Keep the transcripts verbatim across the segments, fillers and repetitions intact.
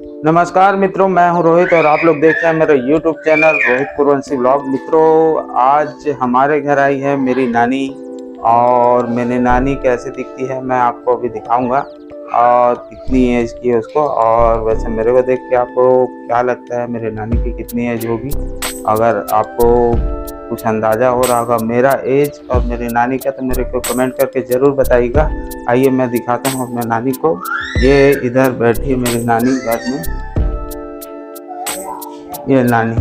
नमस्कार मित्रों, मैं हूं रोहित और आप लोग देख रहे हैं मेरा YouTube चैनल रोहित कुरवंशी व्लॉग। मित्रों, आज हमारे घर आई है मेरी नानी और मेरी नानी कैसे दिखती है मैं आपको अभी दिखाऊंगा और कितनी एज की है उसको। और वैसे मेरे को देख के आपको क्या लगता है मेरी नानी की कितनी एज होगी? अगर आपको कुछ अंदाज़ा हो रहा होगा मेरा एज और मेरी नानी का, तो मेरे को कमेंट करके ज़रूर बताइएगा। आइए, मैं दिखाता हूँ अपने नानी को। ये इधर बैठी है मेरी नानी घर में, ये नानी।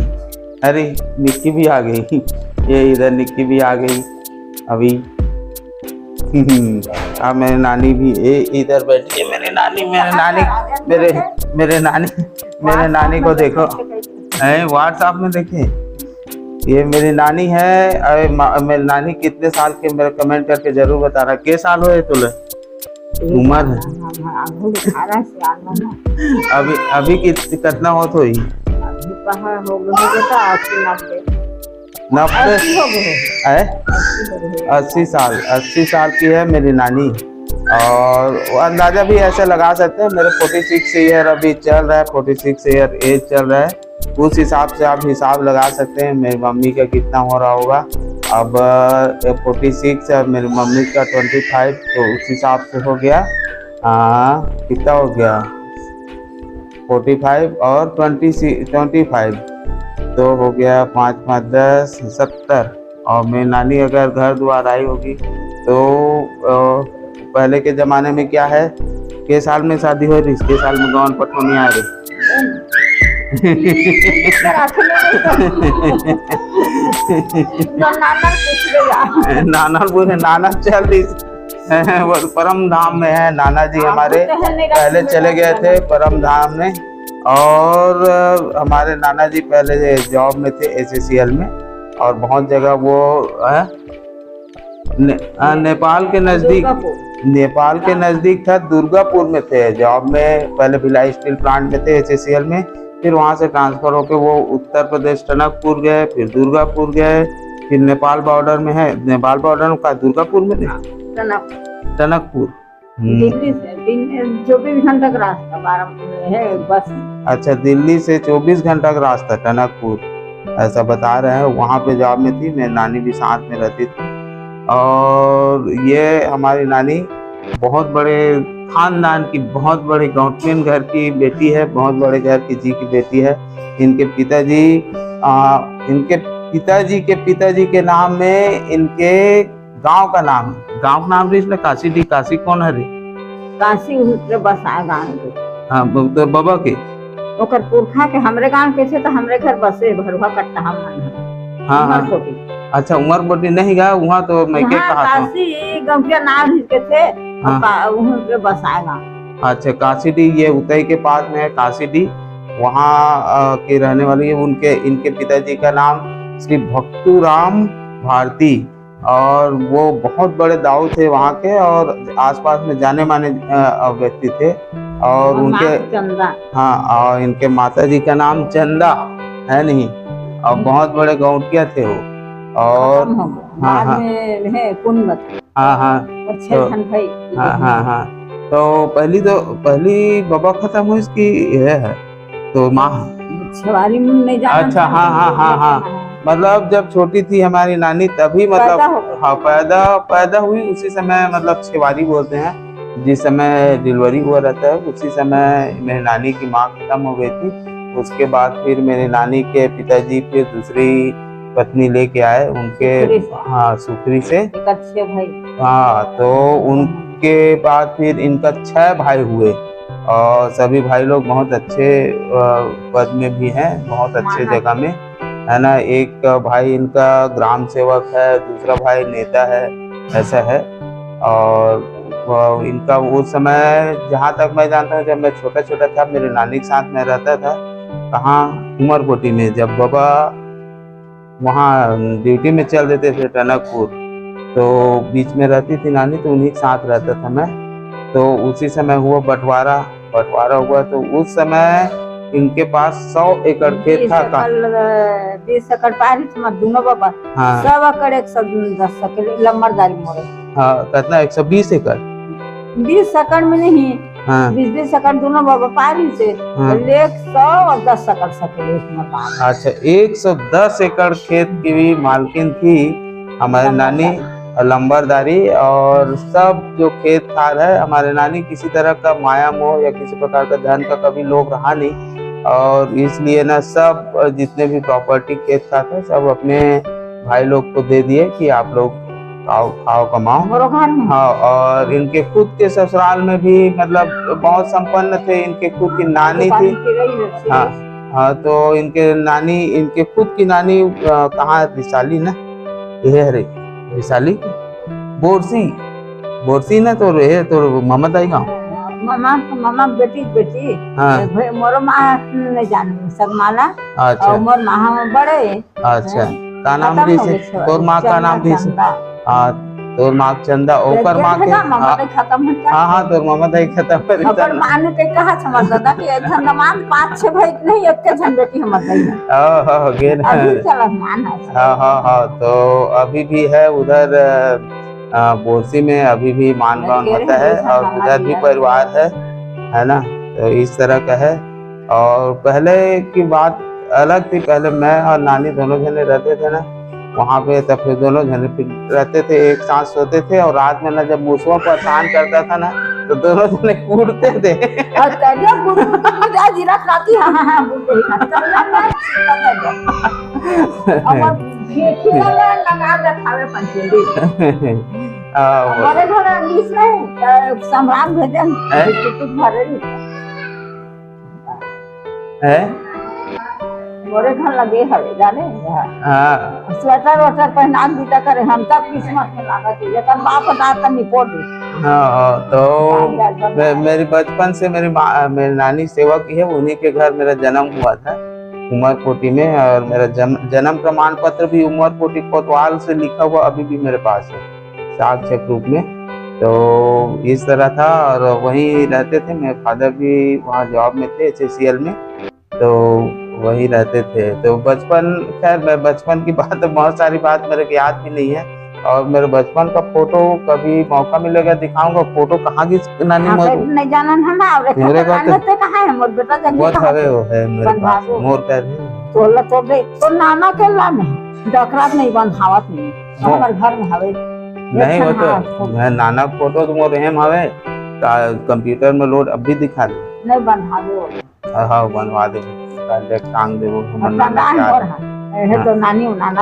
अरे, निक्की भी आ गई। ये इधर निक्की भी आ गई अभी। अब मेरी नानी भी, ए, इधर बैठी है मेरी नानी। मेरे नानी, मेरे मेरे नानी, मेरे नानी को देखो। नहीं, WhatsApp में देखिए, ये मेरी नानी है। अरे मा-, मेरी नानी कितने साल के, मेरे कमेंट करके जरूर बताना। के साल होए तोले? उम्र है। अभी, अभी कित-, कितना होत होई? अभी कहाँ हो गए, हो गए तो अस्सी, नब्बे। नब्बे? अस्सी हो गए। है? अस्सी हो गए। अस्सी साल, अस्सी साल की है मेरी नानी। और वो अंदाजा भी ऐसे लगा सकते हैं, मेरे फोर्टी सिक्स ईयर अभी चल रहा है, फोर्टी सिक्स ईयर एज चल रहा है। उस हिसाब से आप हिसाब लगा सकते हैं मेरी मम्मी का कितना हो रहा होगा। अब फोर्टी सिक्स है, मेरी मम्मी का ट्वेंटी फाइव, तो उस हिसाब से हो गया। हाँ, कितना हो गया? फोर्टी फाइव और ट्वेंटी, ट्वेंटी फाइव, तो हो गया पाँच पाँच दस, सत्तर। और मेरी नानी अगर घर द्वार आई होगी तो अ, पहले के जमाने में क्या है, के साल में शादी हो रही, के साल में गौन पठौनी आ रही। नाना पूछे, नाना चल रही। वो परम धाम में है नाना जी हमारे, पहले चले गए थे परम धाम में। और अ, हमारे नाना जी पहले जॉब में थे एसईसीएल में, और बहुत जगह वो है ने, आ, नेपाल के नजदीक, दुर्गापुर। नेपाल के नजदीक था, दुर्गापुर में थे जॉब में। पहले भिलाई स्टील प्लांट में थे एसईसीएल में, फिर वहां से ट्रांसफर होके वो उत्तर प्रदेश टनकपुर गए, फिर दुर्गापुर गए, फिर नेपाल बॉर्डर में है। नेपाल बॉर्डर का दुर्गापुर में थे? टनक। टनकपुर। हम्म। दिल्ली से दिन, चौबीस घंटा का रास्ता, बारह है बस। अच्छा, दिल्ली से चौबीस घंटा का रास्ता टनकपुर, ऐसा बता रहे हैं। वहाँ पे जॉब में थी, मेरी नानी भी साथ में रहती थी। और ये हमारी नानी बहुत बड़े खानदान की, बहुत बड़े गौंटियन घर की बेटी है, बहुत बड़े घर की जी की बेटी है। इनके पिताजी, आ, इनके पिताजी के पिताजी के नाम में इनके गांव का नाम है। गांव का नाम रहिस ना कासी डी। कासी कौन हरे? कासी उनके बसा गांव के। हाँ, ब-, तो बाबा के? ओकर पुरखा के हमरे गांव के थे, तो हमरे घर बसे भरुआ कट्टा हम। हाँ, हाँ। उमरकोटी। अच्छा, उमरकोटी नहीं गा, वहाँ तो मैं के यहाँ कहा था। कासी गौंटिया नाम रहिस के थे, हाँ। का-, उनके बसा गांव। अच्छा, कासी डी ये उतई के पास में है, कासी डी। वहाँ, अ, की रहने वाली है। उनके, इनके पिताजी का नाम श्री भक्तू राम भारती, और वो बहुत बड़े दाऊ थे वहाँ के और आसपास में जाने माने, अ, व्यक्ति थे। और और उनके माँ चंदा। हाँ, और इनके माता जी का नाम चंदा है नहीं, और हम्म। बहुत बड़े गौंटिया थे वो। और खत्म हो गए। हाँ, बाद हाँ। में है पुण्यवती। हाँ, हाँ। और छह तो ठन भाई। हाँ, हाँ, हाँ। तो पहली तो, पहली बाबा खत्म हुई इसकी ये है, तो माँ। छेवारी में नहीं जाना अच्छा, था। हाँ, हाँ, हाँ, हाँ। मतलब जब छोटी थी हमारी नानी तभी मतलब पैदा हो गई। हाँ, पैदा, पैदा हुई उसी समय, मतलब छेवारी बोलते हैं, जिस समय डिलीवरी हुआ रहता है उसी समय मेरी नानी की माँ खत्म हो गई थी। उसके बाद फिर मेरी नानी के पिताजी फिर दूसरी पत्नी लेके आए उनके, सुखरी से। हाँ, सुखरी से। एक अच्छे भाई। हाँ, तो उनके बाद फिर इनका छह भाई हुए और सभी भाई लोग बहुत अच्छे, अ, पद में भी हैं, बहुत अच्छे माना। जगह में, है ना। एक भाई इनका ग्राम सेवक है, दूसरा भाई नेता है, ऐसा है। और, अ, इनका उस समय, जहाँ तक मैं जानता हूँ, जब मैं छोटा-छोटा था, मेरे नानी के साथ मैं रहता था। कहाँ? उमरकोटी में। जब बाबा वहाँ ड्यूटी में चल देते थे टनकपुर, तो बीच में रहती थी नानी, तो उन्हीं के साथ रहता था मैं। तो उसी समय हुआ बंटवारा, बंटवारा हुआ, तो उस समय इनके पास सौ एकड़ खेत बीस था का? एकड़, बीस एकड़ पारी थी, दोनों बाबा। हाँ। सौ एकड़, एक सौ दस एकड़ लम्बरदारी मोड़े। हाँ, कितना? एक सौ बीस एकड़? बीस एकड़ में नहीं, हाँ। बीस बीस एकड़ दोनों बाबा पारी से, हाँ। तो एक सौ और दस एकड़ सकेले उसमें पारी। अच्छा, एक सौ दस एकड़ खेत की भी मालकिन थी हमारे नानी। और लंबरदारी और सब जो खेत खार है, हमारे नानी किसी तरह का माया मोह या किसी प्रकार का धन का कभी लोभ रहा नहीं। और इसलिए ना सब जितने भी प्रॉपर्टी खेत खार था, सब अपने भाई लोग को दे दिए कि आप लोग खाओ, खाओ, कमाओ। मोरो घर में। हाँ, और इनके खुद के ससुराल में भी मतलब बहुत संपन्न थे। इनके खुद की नानी दुकान थी। की रही है, हाँ, हाँ, तो इनके नानी, इनके खुद की नानी, अ, कहाँ, रिसाली ना, ये हरे रिसाली, बोरसी, बोरसी ना, तो रे, तो ममता ही गाँव। ममा, ममा बेटी, बेटी। हाँ। ए, भे-, मोरो माँ नहीं जाने, सब माला। अच्छा। और मोर माँ हम बड़े। अच्छा। हैं? का नाम खत्म हो रहिस? गए, तोर माँ का चंदा, नाम रहिस? चंदा। हाँ, तोर माँ चंदा, ओकर माँ के, ममता हाँ। खत्म हो गया। हाँ, हाँ, तोर ममता ही खत्म हो गया। ओकर माँ ने के कहा समझ दादा कि एक झन दमांद, पाँच छह भाई नहीं, एक के झन बेटी हमर नहीं है। हाँ, हाँ, हाँ, गे ना। अभी चला मान है। हाँ, हाँ, हाँ, तो अभी भी है उधर, अ, अ, बोरसी में अभी भी मान गान होता है और उधर भी परिवार है, है ना? तो इस तरह का है। और पहले की बात अलग थी, पहले मैं और नानी दोनों जने रहते थे ना वहाँ पे, तब फिर दोनों जने फिर रहते थे, एक साथ सोते थे और रात में ना जब मुसवा परेशान करता था ना तो दोनों जने कूदते थे। और तरिया कूद कूद के जीरा खाती, हाँ, हाँ, हाँ, बोल रही है। तब लग रहा है, तब लग रहा है। और ये खिला लगा दे खावे पंचेरी। हाँ, बोल। हमारे घर अंडीस नहीं, तो संभराम भेजन, हैं? बिस्कुट भरे नहीं। हैं? मोरे घर लगे हवे, जाने? हाँ। स्वेटर वेटर पहना के बीता करे, हम तब किस्मत में लागत है, एकर बाप दादा तनी पोट। हाँ, हाँ, तो मे-, मेरी बचपन से मेरी माँ, मेरी नानी सेवा की है, उन्हीं के घर मेरा जन्म हुआ था, उमरकोटी में, और मेरा जन-, जन्म प्रमाण पत्र भी उमरकोटी कोतवाल से लिखा हुआ अभी भी मेरे पास है, साक्ष्य के रूप में। तो इस तरह था, और वहीं रहते थे। मेरे फादर भी वहाँ जॉब में थे, एचएसीएल में, तो वहीं रहते थे। तो बचपन, खैर, मैं बचपन की बात, बहुत सारी बात मेरे को याद भी नहीं है, और मेरे बचपन का फोटो कभी मौका मिलेगा दिखाऊंगा। फोटो कहाँ की नानी हाँ, मोर-, नहीं जानन हम, और एक मेरे को तो तो कहाँ है मोर बेटा, जब बहुत कहाँ हवे पे? वो है मेरे पास, बंधावे। मोर कर है। तोला तो दे, तो नाना के ला नहीं, डकरात नहीं, बंधावत नहीं, वो हमारे घर में हवे। नहीं, एक वो तो हाँ, मैं नाना फोटो तो मोर एम हवे, का-, कंप्यूटर में लोड अब भी दिखा दे। नहीं बंधावे वो। हाँ, हाँ, बनवा देबो, काल टांग देबो, हमर और नाना का है। और हाँ, ये हाँ। तो नानी, नाना।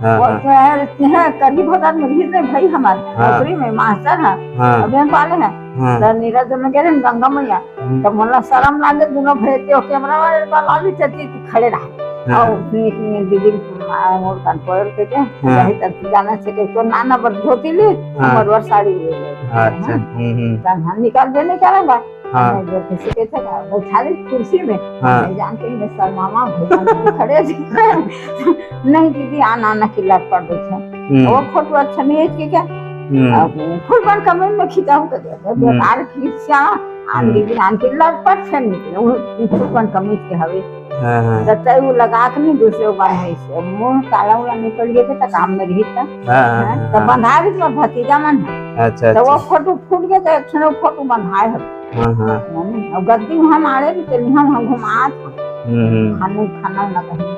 हाँ, और हाँ। तो है, है, करही भगत में रहिस हे भाई हमार, हाँ। नौकरी में मास्टर है, हाँ। अभी हम पाले हैं। हाँ। तो नीरज में गए हैं गंगा मैया, हम्म। तो मोला शर्म लागे, दोनों भाई के कैमरा वाले का लाली चची खड़े रहा। हाँ। और उसने एक दीदी, आ, मोर कान पकड़ के के, हाँ। यही तक जाना से के, तो नाना बर धोती ली, हाँ। हमर बर साड़ी ले ले। अच्छा, हाँ। हम्म, हम्म। तो हम निकाल देने क्या लगा? हाँ। मैं जो किसी के थे ना, बैठा ली कुर्सी में, हाँ। मैं जानते ही मैं शर्मावा, भैया लोग खड़े थे। नहीं दीदी, आना, आना की लट पड़ गई है। हम्म। वो फोटो अच्छा नहीं है, ठीक है? हम्म। अब फुलबन कमरे में खिंचाऊ कर दिया, हम्म। बेकार खींचा, आन हम्म। दीदी, आन की लट पड़ से निकले, वो फुलबन कमीज के हवे। हाँ, हाँ। तो तय वो लगा के नहीं दूसरे बार है इसे, मुंह काला उला निकल गया था, काम में रही था। हाँ, हाँ, हाँ, तो हाँ। बंधा भी तो भतीजा मन है। अच्छा, तो वो अच्छा। फोटो फूट गया, तो एक ठो फोटो बंधाए है। हाँ, हाँ। हम्म, और गद्दी वहाँ मारे भी चली, हम, हम घुमा हम्म, हम्म। खाने, खाना ना कहीं।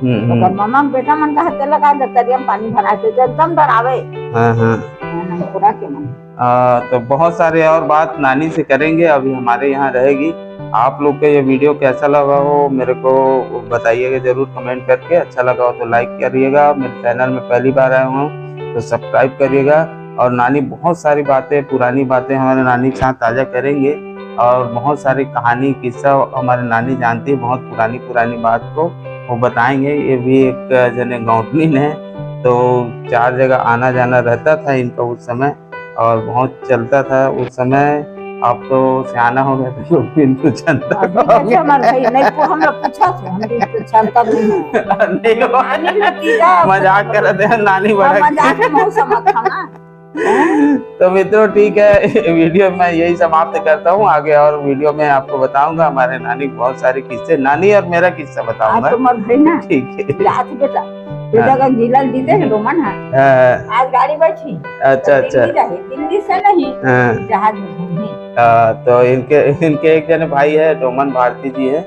हम्म, तो हम्म। मम्मा बेटा मन का हाथे लगा दे, तरिया में पानी भरा के, तो एकदम डरावे। हाँ, हाँ। हाँ, पूरा के मन। आ, तो बहुत सारे और बात नानी से करेंगे, अभी हमारे यहाँ रहेगी। आप लोग का ये वीडियो कैसा लगा हो, मेरे को बताइएगा जरूर कमेंट करके। अच्छा लगा हो तो लाइक करिएगा, मेरे चैनल में पहली बार आए हो तो सब्सक्राइब करिएगा। और नानी बहुत सारी बातें, पुरानी बातें हमारे नानी के साथ ताज़ा करेंगे, और बहुत सारी कहानी, किस्सा हमारे नानी जानती है, बहुत पुरानी, पुरानी बात को वो बताएंगे। ये भी एक जने गौंटनी ने, तो चार जगह आना जाना रहता था इनका उस समय, और बहुत चलता था उस समय। अब तो सियाना हो गया, तो लोग भी इनको जानता अभी हो तो गया। हमारे भाई नहीं, वो हम लोग पूछा था, हम भी तो जानता भी नहीं। नहीं, वो नानी भतीजा। मजाक कर रहे थे, नानी हाँ, बड़ा मजाक में बहुत समझ था ना। तो मित्रों, ठीक है, वीडियो मैं यही समाप्त करता हूँ। आगे और वीडियो में आपको बताऊंगा हमारे नानी के बहुत सारे किस्से, नानी और मेरा किस्सा आज बताऊंगा। तो मर गई ना। ठीक है। याद बेटा। बेटा का जिला दीदे है डोमन है। हाँ, आज गाड़ी बैठी। अच्छा अच्छा। दिल्ली जाही, दिल्ली से नहीं, हाँ, जहाज में घूमी। हाँ, तो इनके इनके एक जने भाई है डोमन भारती जी है,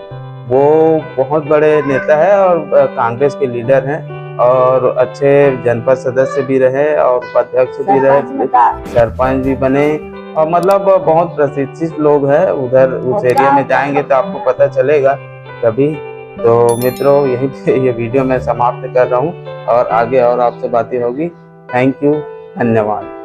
वो बहुत बड़े नेता है और अ, कांग्रेस के लीडर हैं और अच्छे जनपद सदस्य भी रहे और उपाध्यक्ष भी सरपंच में रहे, का सरपंच भी बने और मतलब बहुत प्रतिष्ठित लोग हैं उधर उस बहुत एरिया में। ज्यादा। जाएंगे तो आपको पता चलेगा कभी। तो मित्रों, यहीं पे ये वीडियो मैं समाप्त कर रहा हूँ और आगे और आपसे बातें होगी। थैंक यू, धन्यवाद।